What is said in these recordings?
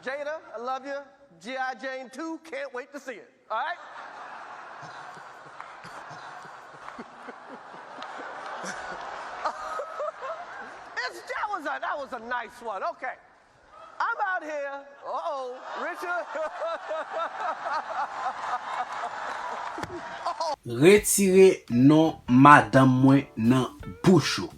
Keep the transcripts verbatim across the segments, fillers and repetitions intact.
Jada, I love you. G I Jane two, can't wait to see it. All right? It's, that was a, that was a nice one. Okay. I'm out here. Uh-oh, Richard. Retire non madanm mwen nan bouch ou.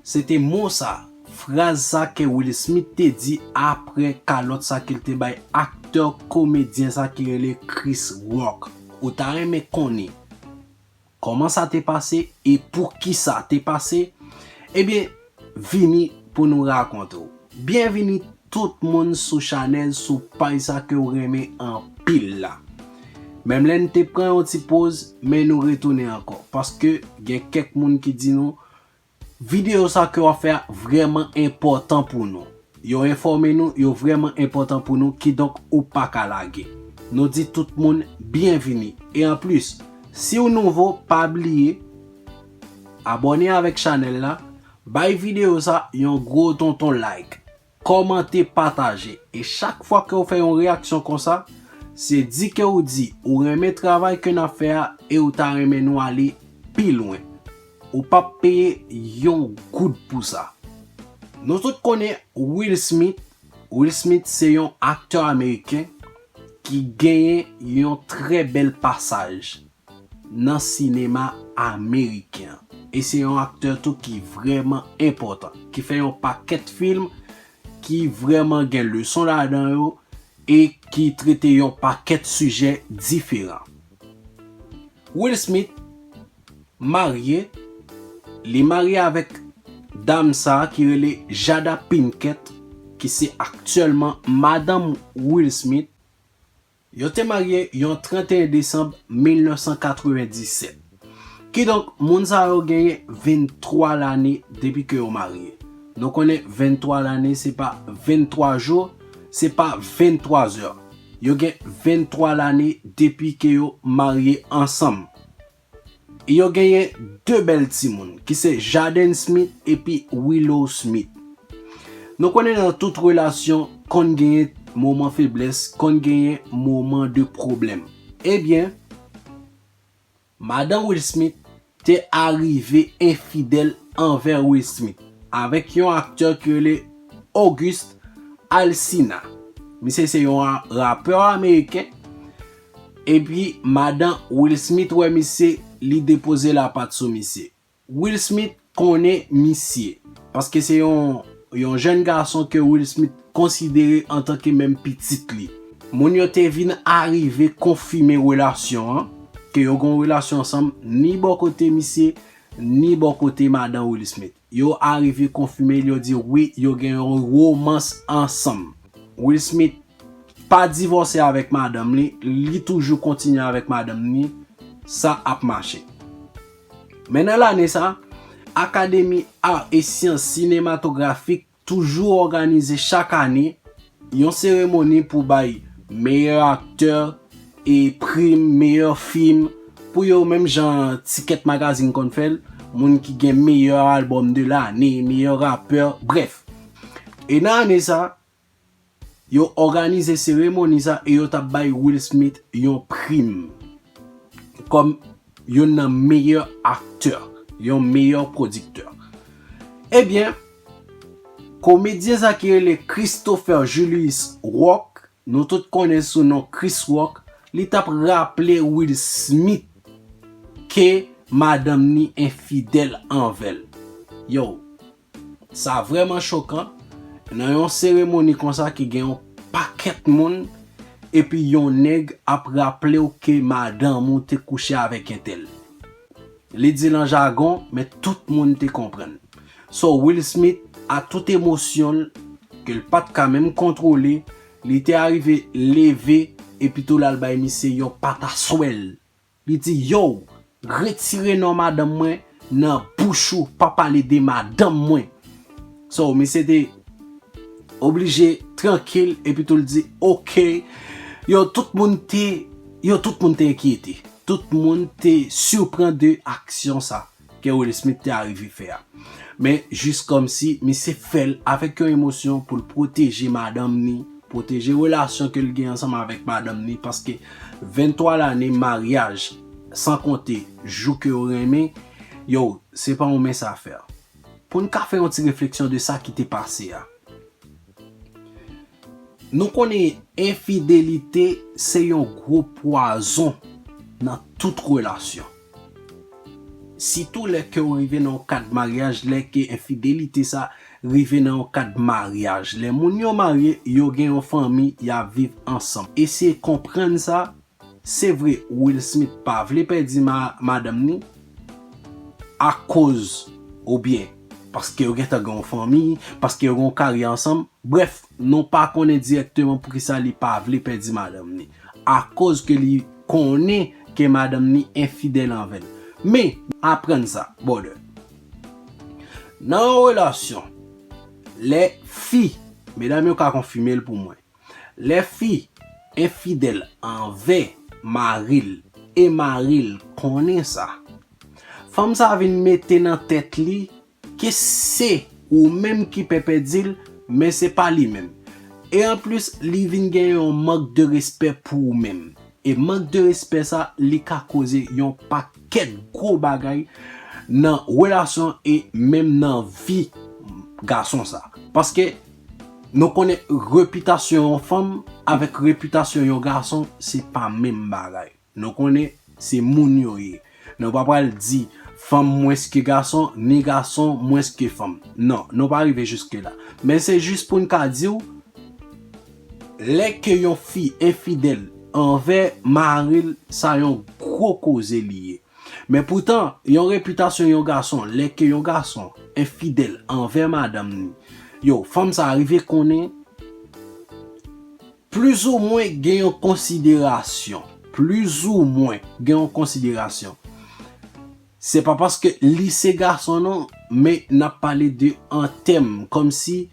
Se te mo sa, fraz sa ke Will Smith te di apre kalòt sa ke l te bay aktè komedyen sa ki rele Chris Rock. Ou ta renmen konnen kòman sa te pase e poukisa te pase? Ebyen, vini pou nou rakonte w. Byenvini tout moun sou chanèl, sou paj sa ke w renmen anpil la. Menm lè n te pran yon ti poz, men nou retounen ankò. Paske gen kèk moun ki di nou, videyo sa ke w ap fè a vrèman enpòtan pou nou. Yo enfòme nou, yo vrèman enpòtan pou nou, kidonk ou pa ka lage. Nou di tout moun byenvini. E anplis, si w nouvo, pa bliye abòne avèk chanèl la, bay videyo sa yon gwo tonton like, kòmante, pataje. E chak fwa ke w fè yon reyaksyon konsa, se di ke w di ou renmen travay ke n ap fè a e w ta renmen nou ale pi lwen. Ou p ap peye yon goud pou sa. Nou tout konnen Will Smith. Will Smith se yon aktè ameriken ki genyen yon trè bèl pasaj nan sinema ameriken. E se yon aktè tou ki vrèman enpòtan, ki fè yon pakèt fim ki vrèman gen leson ladan yo e ki trete yon pakèt sijè diferan. Will Smith marye, li marye avèk dam sa a ki rele Jada Pinkett, ki se aktyèlman madanm Will Smith. Yo te marye yon trannteyen desanm mil nèf san katrevenndisèt. Kidonk, moun sa yo genyen venntwa lane depi ke yo marye. Nou konnen venntwa lane se pa venntwa jou, se pa venntwa zè. Yo gen venntwa lane depi ke yo marye ansanm. E yo genyen de bèl timoun, ki se Jaden Smith epi Willow Smith. Nou konnen nan tout relasyon, konn genyen moman feblès, konn genyen moman de pwoblèm. Ebyen, madan Will Smith te arive enfidèl anvè Will Smith avèk yon aktè ki rele August Alsina. Misye se yon ra-, rapè ameriken. Epi madan Will Smith wè misye, li depoze lapat sou misye. Will Smith konnen misye, paske se yon, yon jèn gason ke Will Smith konsidere antanke menm pitit li. Moun yo te vin arive konfime relasyon an, ke yo gen yon relasyon ansanm, ni bò kote misye, ni bò kote madan Will Smith. Yo arive konfime l, yo di wi, yo gen yon womans ansanm. Will Smith pa divòse avèk madanm li, li toujou kontinye avèk madanm li, sa ap mache. Men nan lane sa, Akademi Ar e Syans Sinematografik toujou òganize chak ane yon seremoni pou bay meyè aktè e prim meyè fim pou yo, menm jan Ticket Magazine konn fè l, moun ki gen meyè albòm de lane, meyè rapè, brèf. E nan ane sa, yo òganize seremoni sa e yo t ap bay Will Smith yon prim kòm youn nan meyè aktè, yon meyè pwodiktè. Ebyen, komedyen sa ki rele Christopher Julius Rock, nou tout konnen sou non Chris Rock, li t ap raple Will Smith ke madanm ni enfidèl anvè l. Yo, sa vrèman chokan, nan yon seremoni konsa ki gen yon pakèt moun, epi yon nèg ap raple w ke madanm ou te kouche avèk entèl. Li di l an jagon, men tout moun te konprann. So, Will Smith, a tout emosyon l, ke l pa t ka menm kontwole, li te arive leve, epi tou l al bay misye yon pataswèl. Li di, yo, retire non madanm mwen nan bouch ou, pa pale de madanm mwen. So, misye te oblije trankil, epi tou l di, oke. Yo, tout moun te, yo, tout moun te enkyete. Tout moun te siprann de aksyon sa ke Will Smith te arive fè a. Men, jis kòmsi, misye fè l avèk yon emosyon pou l pwoteje madanm ni, pwoteje relasyon ke l gen ansanm avèk madanm ni, paske venntwa lane maryaj, san konte jou ke yo renmen, yo, se pa yon mens afè. Pou n ka fè yon ti refleksyon de sa ki te pase a. Nou konnen enfidelite se yon gwo pwazon nan tout relasyon. Sitou lè ke w rive nan yon kad maryaj, lè ke enfidelite sa rive nan yon kad maryaj. Lè moun yo marye, yo gen yon fanmi, y ap viv ansanm. Eseye konprann sa. Se vre, Will Smith pa vle pèdi ma-, madanm ni akoz oubyen paske yo gentan gen yon fanmi, paske yo gen yon karyè ansanm. Brèf, nou pa konnen dirèkteman poukisa li pa vle pèdi madanm ni. Akoz ke li konnen ke madanm ni enfidèl anvè l. Men, aprann sa, brother. Nan yon relasyon, lè fi, medam yo ka konfime l pou mwen, lè fi enfidèl anvè mari l e mari l konnen sa, fanm sa vin mete nan tèt li ke se ou menm ki pèpèdi l, men se pa li menm. E anplis, li vin gen yon mank de respè pou ou menm. E mank de respè sa, li ka koze yon pakèt gwo bagay nan relasyon e menm nan vi gason sa. Paske nou konnen repitasyon yon fanm avèk repitasyon yon gason, se pa menm bagay. Nou konnen se moun yo ye. Nou pa pral di fanm mwens ke gason, ni gason mwens ke fanm. Non, nou pa rive jiske la. Men se jis pou n ka di w, lè ke yon fi enfidèl anvè mari l, sa yon gwo koze li ye. Men poutan, yon repitasyon yon gason, lè ke yon gason enfidèl anvè madanm ni, yo, fanm sa rive konnen, plizoumwen gen yon konsiderasyon. Plizoumwen gen yon konsiderasyon. Se pa paske li se gason non, men n ap pale de an tèm kòmsi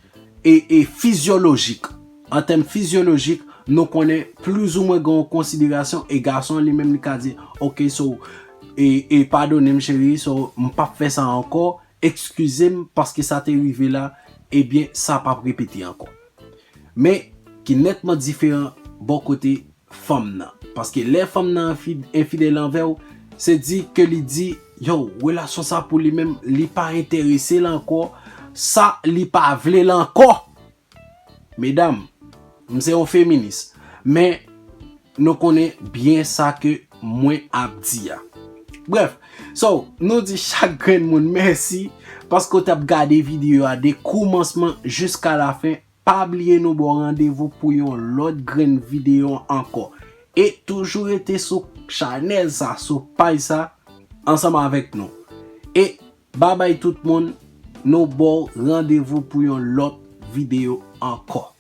e, e fizyolojik. An tèm fizyolojik, nou konnen plizoumwen gen yon konsiderasyon e gason li menm li ka di, "Ok, so, e, e padone m cheri, so, m p ap fè sa ankò, eskize m paske sa te rive la, ebyen, sa p ap repete ankò." Men, ki nètman diferan bò kote fanm nan. Paske lè fanm nan enfi-, enfidèl anvè w, se di ke li di, yo, relasyon sa pou li menm, li pa enterese l ankò, sa li pa vle l ankò. Medam, m se yon feminis, men nou konnen byen sa ke mwen ap di a. Brèf, so, nou di chak grenn moun mèsi paske w t ap gade videyo a de koumansman jiska lafen. Pa bliye nou ba w randevou pou yon lòt grenn videyo ankò. E toujou rete sou chanèl sa, sou paj sa, ansanm avèk nou. E babay tout moun, nou ba w randevou pou yon lòt videyo ankò.